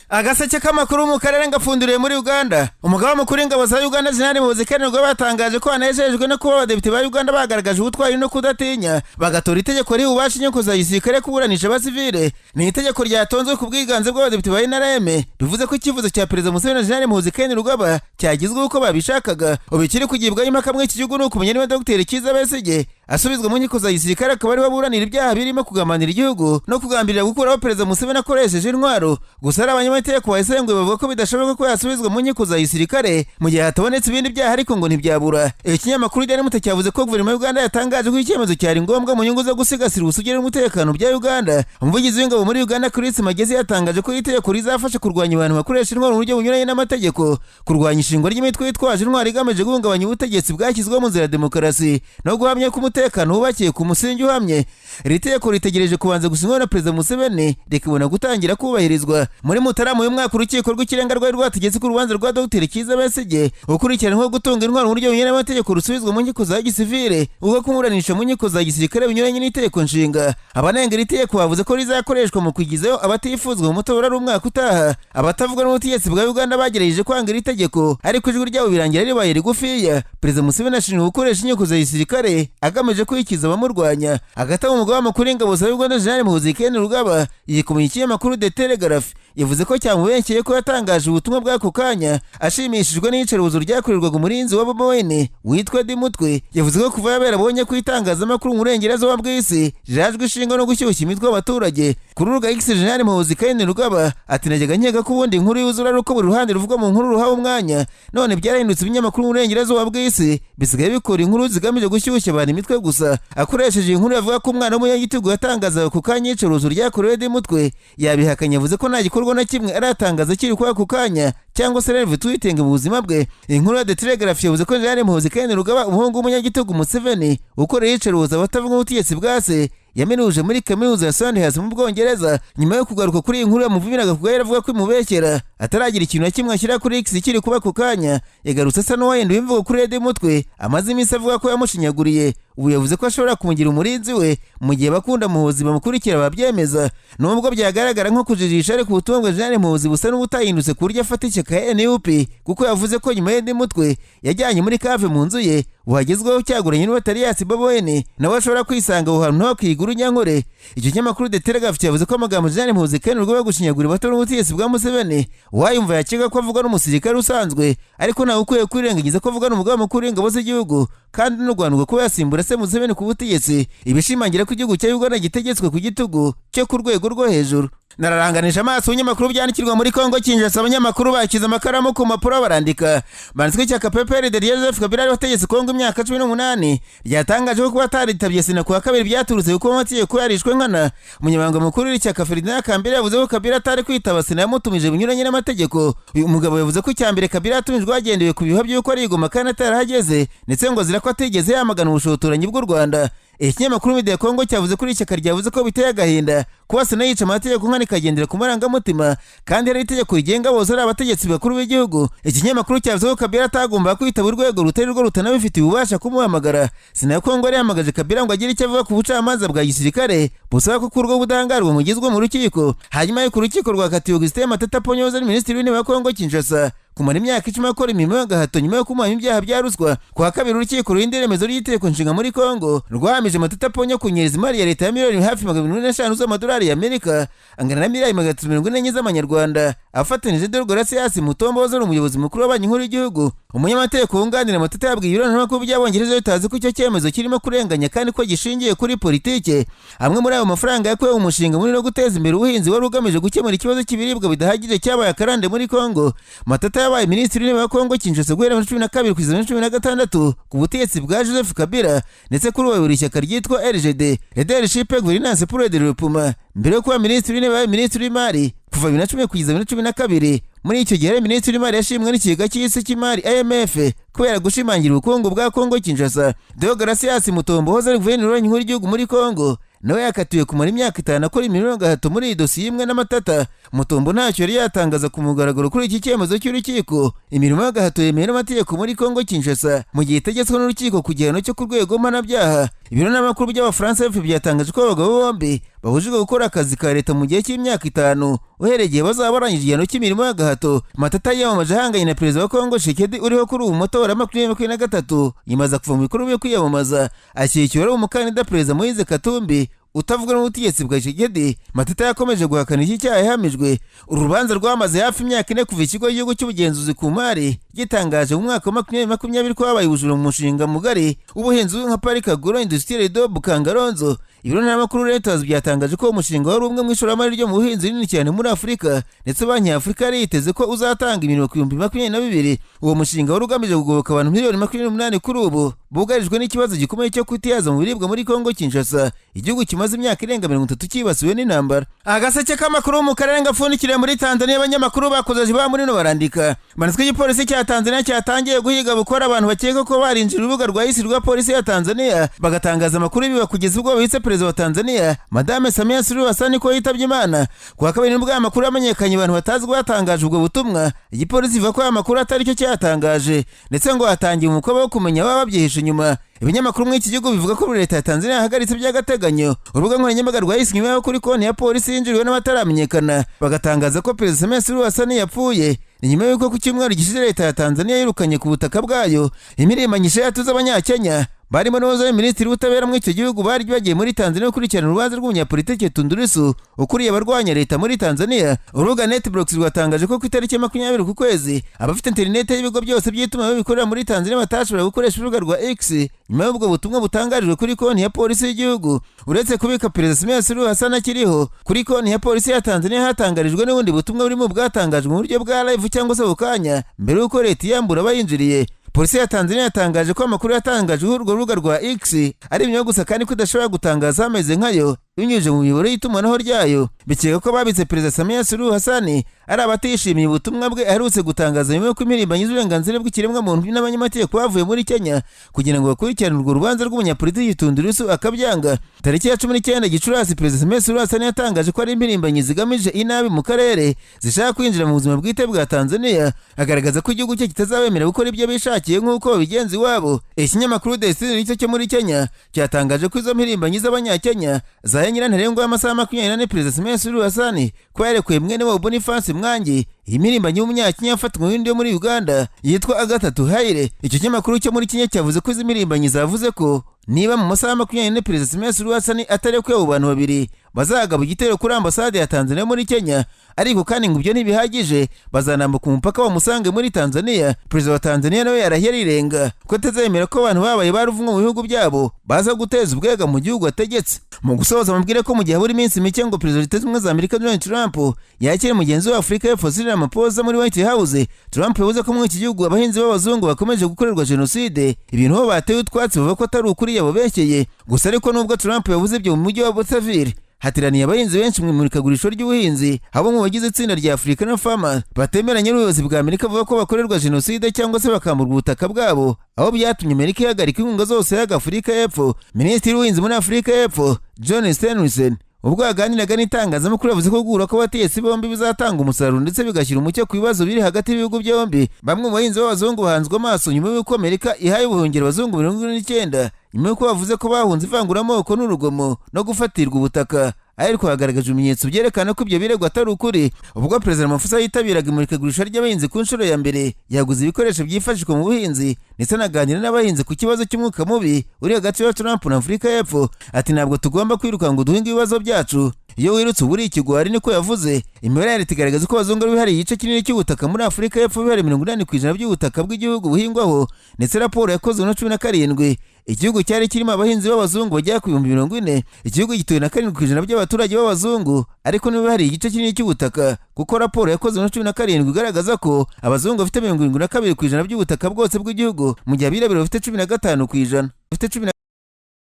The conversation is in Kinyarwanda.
Agaseke k'amakuru mu karere ngapfunduriye muri Uganda. Umugaba mukuru w'ingabo za Uganda, Jenerali Muhoozi Kainerugaba, batangaje ko banejejwe no kuba abadepite ba Uganda bagaragaje ubutwari no kudatinya, bagatora itegeko riha ububasha inkiko za gisirikare kuburanisha abasivile. Ni itegeko ryatonzwe ku bwiganze bw'abadepite ba NRM, bivuze ko icyifuzo cya Perezida Museveni na Jenerali Muhoozi Kainerugaba cyagizweho uko babishakaga. Ubu ikiri kugibwaho impaka muri iki gihugu ni ukumenya niba Dr Kizza Besigye asubizwa mu nkiko za gisirikare, akaba ariwe aburanira ibyaha birimo kugambanira igihugu no kugambirira gukuraho Perezida Museveni akoresheje intwaro. Gusa hari abanyamategeko bayisenguye bavuga ko bidashoboka ko yasubizwa mu nkiko za gisirikare mu gihe hatabonetse ibindi byaha, ariko ngo ntibyabura. Ikinyamakuru Daily Monitor cyavuze ko guverinoma y'Uganda yatangaje ko icyemezo cyari ngombwa mu nyungu zo gusigasira ubusugire n'umutekano bya Uganda. Umuvugizi w'ingabo muri Uganda, Chris Magezi, yatangaje ko itegeko rizafasha kurwanya abantu bakoresha intwaro mu buryo bunyuranye n'amategeko, kurwanya ishingwa ry'imitwe yitwaje intwaro igamije guhungabanya ubutegetsi bwashyizweho mu nzira ya demokarasi, no guhamya ko umutekano wubakiye ku musingi uhamye. Iri tegeko ritegereje kubanza gusinywa na Perezida Museveni, rikabona gutangira kubahirizwa. Muri Mutarama uyu mwaka, Urukiko rw'Ikirenga rwari rwategetse ko urubanza rwa Dr Kizza Besigye ukurikiranyweho gutunga intwaro mu buryo bunyuranye n'amategeko rusubizwa mu nkiko za gisivile, ubwo kumuburanisha mu nkiko za gisirikare binyuranye n'itegeko nshinga. Abanenga iri tegeko bavuze ko rizakoreshwa mu kwigizayo abatifuzwa mu matora ari umwaka utaha. Abatavuga n'ubutegetsi bwa Uganda bagerageje kwanga iri tegeko, ariko ijwi ryabo birangira ribaye rigufiya. Perezida Museveni ashinjwa gukoresha inkiko za gisirikare agamije kwikiza abamurwanya. Hagati aho, umugaba mukuru w'ingabo za Uganda, Jenerali Muhoozi Kainerugaba, yikomeye ikinyamakuru The Telegraph. Yavuze ko cyamubekeye ko yatangaje ubutumwa bw'ako kanya ashimishijwe n'iyicarubozo ryakorerwaga umurinzi wa Bobi Wine witwa Eddie Mutwe. Yavuze ko kuva yabera abonye ko itangazamakuru mu burengerazuba bw'isi rirajwe ishinga no gushyushya imitwe y'abaturage. Kuri urubuga X, Jenerali Muhoozi Kainerugaba ati: "Najyaga nkeka ko ubundi inkuru yuzura ari uko buri ruhande ruvugwa mu nkuru ruhawe umwanya. None byarahindutse, ibinyamakuru mu burengerazuba bw'isi bisigaye bikora inkuru zigamije gushyushya abantu imitwe gusa." Akoresheje inkuru yavuga ko umwana w'umunyagitugu yatangazaga ku kanya iyicarubozo ryakorewe Eddie Mutwe, yabihakanye. Yavuze ko nta gikorwa na kimwe aratangaza kiri kuri ako kanya cyangwa se live tweeting mu buzima bwe. Inkuru ya The Telegraph yavuze ko Jenerali Muhoozi Kainerugaba, umuhungu w'umunyagitugu Museveni ukorera iyicarubozo abatavuga ubutegetsi bwa se, yaminuje muri Kaminuza ya Sandhurst mu Bwongereza. Nyuma yo kugaruka kuri iyi nkuru yamuvumiraga ku avuga ko imubeshyera, ataragira ikintu na kimwe ashyira kuri X kiri kuba ako kanya, yagarutse asa n'uwahinduye imvugo kuri Eddie Mutwe amaze iminsi avuga ko yamushinyaguriye. Ubu yavuze ko ashobora kumugira umurinzi we mu gihe bakunda Muhoozi bamukurikira babyemeza. Nubwo byagaragara nko kujijisha, ariko ubutumwa bwa Jenerali Muhoozi busa n'ubutahindutse ku buryo afata ishyaka NUP, kuko yavuze ko nyuma y'Eddie Mutwe yajyanye muri cave mu nzu ye wagezweho cyaguranye n'Ubatariyasi Bobi Wine, nawe ashobora kwisanga aho hantu ntiwakiga urunyankore. Icyo kinyamakuru The Telegraph cyavuze ko amagambo Jenerali Muhoozi Kainerugaba gushinyagura bato n'ubutegetsi bwa Museveni, uwayumva yakeka ko avuga n'umusirikare usanzwe, ariko ntawe ukwiye kwirengagiza ko avuga n'umugaba mukuru w'ingabo z'igihugu kandi n'u Rwanda kuba yasimbura se Museveni ku butegetsi, ibishimangira ko igihugu cya Uganda gitegetswe ku gitugu cyo ku rwego rwo hejuru. Nararanganije amaso ibinyamakuru byandikirwa muri Kongo Kinshasa. Abanyamakuru bakize amakaramu ku mpapuro barandika. Banditswe ishyaka PPRD rya Joseph Kabila ari wategetse Kongo imyaka 18, ryatangaje ko kuba ataritabye sena ku wa kabiri byaturutse kuko amategeko yarishwe nkana. Umunyamabanga mukuru w'ishyaka, Ferdinand Kambere, yavuze ko Kabila atari kwitaba sena yamutumije binyuranye n'amategeko. Uyu mugabo yavuze ko icya mbere Kabila yatumijwe hagendewe ku bihuha by'uko ari i Goma kandi atarahageze, ndetse ngo azira ko atigeze yamagana ubushotoranyi bw'u Rwanda. Ikinyamakuru Media Congo cyavuze kuri ishyaka ryavuze ko biteye agahinda kuba sena yica amategeko nkana ikagendera ku marangamutima, kandi hari itegeko rigenga bose ari abategetsi bakuru b'igihugu. Ikinyamakuru cyavuze ko Kabila atagomba kwitaba urwego rutari rwo rutanabifitiye ububasha kumuhamagara. Sena ya Kongo yari yahamagaje Kabila ngo agire icyo avuga ku bucamanza bwa gisirikare busaba ko kurwo budahangarwa bugezwa mu rukiko. Hanyuma y'uko urukiko rwakatiwe Augustin Matata Ponyo wahoze ari minisitiri w'intebe wa Kongo Kinshasa kumara imyaka 10 akora imirimo y'agahato nyuma yo kumuhama ibyaha bya ruswa, ku wa kabiri urukiko rurinda iremezo ry'itegeko nshinga muri Kongo rwahamije Matata Ponyo kunyereza imari ya leta ya miliyoni hafi 245 z'amadolari y'Amerika, angana na miliyari 344 z'amanyarwanda, afatanije Deogratias Mutombo wahoze ari umuyobozi mukuru wa Banki Nkuru y'igihugu. Umunyamategeko wunganira Matata yabwiye ibiro by'Abongereza bitazi ko icyo cyemezo kirimo kurenganya kandi ko gishingiye kuri politike. Amwe muri ayo mafaranga yakuwe mu mushinga munini wo guteza imbere ubuhinzi wari ugamije gukemura ikibazo cy'ibiribwa bidahagije cyabaye akarande muri Kongo. Matata yabaye minisitiri w'intebe wa Kongo Kinshasa guhera muri 12 kugeza muri 16 ku butegetsi bwa Joseph Kabila, ndetse kuri ubu ayobora ishyaka ryitwa LGD, Leadership Gouvernance pour le Développement. Mbere yo kuba minisitiri w'intebe, yabaye minisitiri w'imari kuva 2010 kugeza 2012. Muri icyo gihe minisitiri w'imari yashimwe n'Ikigega cy'Isi cy'Imari IMF kubera gushimangira ubukungu bwa Kongo Kinshasa. Deogratias Mutombo wahoze ari guverineri wa Banki Nkuru y'igihugu muri Kongo nawe yakatiwe kumara imyaka 5 akora imirimo y'agahato muri iyi dosiye imwe n'Amatata. Mutombo ntacyo yari yatangaza ku mugaragaro kuri iki cyemezo cy'urukiko. Imirimo y'agahato yemewe n'amategeko muri Kongo Kinshasa mu gihe itegetswe n'urukiko ku gihano cyo ku rwego mpanabyaha. Ibiro n'amakuru by'Abafaransa AFP byatangaje ko abagabo bombi babujijwe gukora akazi ka leta mu gihe cy'imyaka 5 uhereye igihe bazaba barangije igihano cy'imirimo y'agahato. Matata yiyamamaje ahanganye na perezida wa Kongo Tshisekedi uriho kuri ubu mu matora ya 2023, yimaze kuva mu bikorwa byo kwiyamamaza ashyigikiwe ari umukandida perezida Moise Katumbi utavuga n'ubutegetsi bwa Tshisekedi. Matata yakomeje guhakana iki cyaha yahamijwe. Uru rubanza rwamaze hafi imyaka 4 kuva ikigo cy'igihugu cy'ubugenzuzi ku mari gitangaje mu mwaka wa 2020 ko habaye ubujura mu mushinga mugari w'ubuhinzi uzwi nka Parc Agro Industriel de Bukangalonzo. Ibiro ntaramakuru Reuters byatangaje ko uwo mushinga wari umwe mu ishoramari ryo mu buhinzi rinini cyane muri Afurika, ndetse Banki ya Afurika yari yiteze ko uzatanga imirimo ku 22,000. Uwo mushinga wari ugamije kugoboka abantu miliyoni 28 kuri ubu bugarijwe n'ikibazo gikomeye cyo kutihaza mu biribwa muri Kongo Kinshasa, igihugu kimaze imyaka irenga 30 cyibasiwe n'intambara. Agaseke k'amakuru mu karere gapfundikiriye muri Tanzania, abanyamakuru bakoze ba muri no barandika manitswe. Igipolisi cya Tanzania cyatangiye guhiga bukora abantu bakeka ko barinjira urubuga rwa isi rwa polisi ya Tanzania bagatangaza amakuru y'ibiba kugeza ubwo bahise perezida wa Tanzania Madame Samia Suluhu Hassan ko yitabye Imana. Ku wa kabiri nibwo aya makuru yamenyekanye, abantu batazwi batangaje ubwo butumwa. Igipolisi ivuga ko aya makuru atari cyo cyatangaje, ndetse ngo hatangiye umukoba wo kumenya ababa babyihishe inyuma. Ibinyamakuru muri iki gihugu bivuga ko leta ya Tanzania yahagaritse by'agateganyo urubuga nkoranyambaga rwa isi nyuma y'aho kuri konti ya polisi yinjiriwe n'abataramenyekana bagatangaza ko perezida Samia Suluhu Hassan yapfuye. Ni nyuma y'uko ku cyumweru gishize leta ya Tanzania yirukanye ku butaka bwayo imirimbanyi eshatu z'Abanyakenya barimo n'uwahoze ari minisitiri w'ubutabera muri icyo gihugu, bari bagiye muri Tanzania gukurikirana urubanza rw'umunyapolitiki Tundu Lissu ukuriye abarwanya leta muri Tanzania. Urubuga NetBlocks rwatangaje ko ku itariki ya 20 ku kwezi abafite interineti y'ibigo byose by'itumanaho bikorera muri Tanzania batashobora gukoresha urubuga rwa X nyuma y'ubwo butumwa butangarijwe kuri konti ya polisi y'igihugu. Uretse kubika perezida Samia Suluhu Hassan akiriho, kuri konti ya polisi ya Tanzania hatangarijwe n'ubundi butumwa burimo bwatangajwe mu buryo bwa live cyangwa se ako kanya mbere y'uko leta iyambura abayinjiriye. Polisi ya Tanzania yatangaje ko amakuru yatangajwe urwo rubuga rwa X ari ibinyoma gusa, kandi ko idashobora gutangaza ameze nkayo binyujije mu miyoboro y'itumanaho ryayo. Bikeka ko babitse perezida Samia Suluhu Hassan ari abatishimiye ubutumwa bwe aherutse gutangaza nyuma y'uko impirimbanyi z'uburenganzira bw'ikiremwamuntu n'abanyamategeko bavuye muri Kenya kugira ngo bakurikirane urwo rubanza rw'umunyapolitiki Tundu Lissu akabyanga. Tariki ya 19 Gicurasi, perezida Samia Suluhu Hassan yatangaje ko ari impirimbanyi zigamije inabi mu karere zishaka kwinjira mu buzima bwite bwa Tanzania, agaragaza ko igihugu cye kitazabemera gukora ibyo bishakiye nk'uko babigenza iwabo. Ikinyamakuru Destiny nicyo cyo muri Kenya cyatangaje ko izo mpirimbanyi z'Abanyakenya zahaye nyirantarengwa y'amasaha 24 perezida Samia Suluhu Hassan ko yarekuye mwene wabo Boniface Mwangi, iyi mpirimbanyi y'umunyakenya yafatanywe n'undi wo muri Uganda yitwa Agatha Tuhaire. Icyo kinyamakuru cyo muri Kenya cyavuze ko izi mpirimbanyi zavuze ko niba mu masaha 24 perezida Samia Suluhu Hassan atarekuye abo bantu babiri, bazagaba igitero kuri ambasade ya Tanzania muri Kenya. Ariko kandi ngo ibyo ntibihagije, bazanambuka umupaka bamusange muri Tanzania. Perezida wa Tanzania nawe yarahiye arirenga ko atazemera ko abantu babaye baruvumwe mu bihugu byabo baza guteza ubwega mu gihugu ategetse. Mu gusoza, mubwire ko mu gihe habura iminsi mike ngo perezida wa Leta Zunze Ubumwe za Amerika Donald Trump yakire mugenzi we wa Afurika y'Epfo Cyril Ramaphosa muri White House, Trump yavuze ko muri iki gihugu abahinzi b'abazungu bakomeje gukorerwa jenoside, ibintu bo bateye utwatsi bavuga ko atari ukuri yababeshyeye gusa. Ariko nubwo Trump yavuze ibyo, mu mujyi wa Bothaville hateraniye abahinzi benshi mu imurikagurisho ry'ubuhinzi. Abo mu bagize itsinda rya African Farmers batemeranya n'ubuyobozi bwa Amerika bavuga ko bakorerwa jenoside cyangwa se bakamburwa ubutaka bwabo, aho byatumye Amerika ihagarika inkunga zose yahaga Afurika y'Epfo. Minisitiri w'ubuhinzi muri Afurika y'Epfo John Steenhuisen, ubwo yaganiraga n'itangazamakuru, yavuze ko guhura kw'abategetsi bombi bizatanga umusaruro ndetse bigashyira umucyo ku bibazo biri hagati y'ibihugu byombi. Bamwe mu bahinzi b'abazungu bahanzwe amaso nyuma y'uko Amerika ihaye ubuhungiro abazungu 49 nyuma y'uko bavuze ko bahunze ivanguramoko n'urugomo no gufatirwa ubutaka, ariko hagaragaje ibimenyetso byerekana ko ibyo birego atari ukuri. Ubwo perezida Ramaphosa yitabiraga imurikagurisha ry'abahinzi ku nshuro ya mbere, yaguze ibikoresho byifashishwa mu buhinzi ndetse anaganira n'abahinzi ku kibazo cy'umwuka mubi uri hagati ya Trump na Afurika y'Epfo. Ati: "Ntabwo tugomba kwiruka ngo duhinge ibibazo byacu. Iyo wirutse uba uri ikigwari," niko yavuze. Imibare ya leta igaragaza ko abazungu bihariye igice kinini cy'ubutaka muri Afurika y'Epfo, bihariye 80% by'ubutaka bw'igihugu buhingwaho. Ndetse raporo yakozwe na 17, igihugu cyari kirimo abahinzi b'abazungu bagera ku 40,000. Igihugu gituwe na 7% by'abaturage b'abazungu, ariko niba hari igice kinini cy'ubutaka, kuko raporo yakozwe na 17 igaragaza ko abazungu bafite 72% by'ubutaka bwose bw'igihugu, mu gihe abirabura bafite 15%, bafite cumi na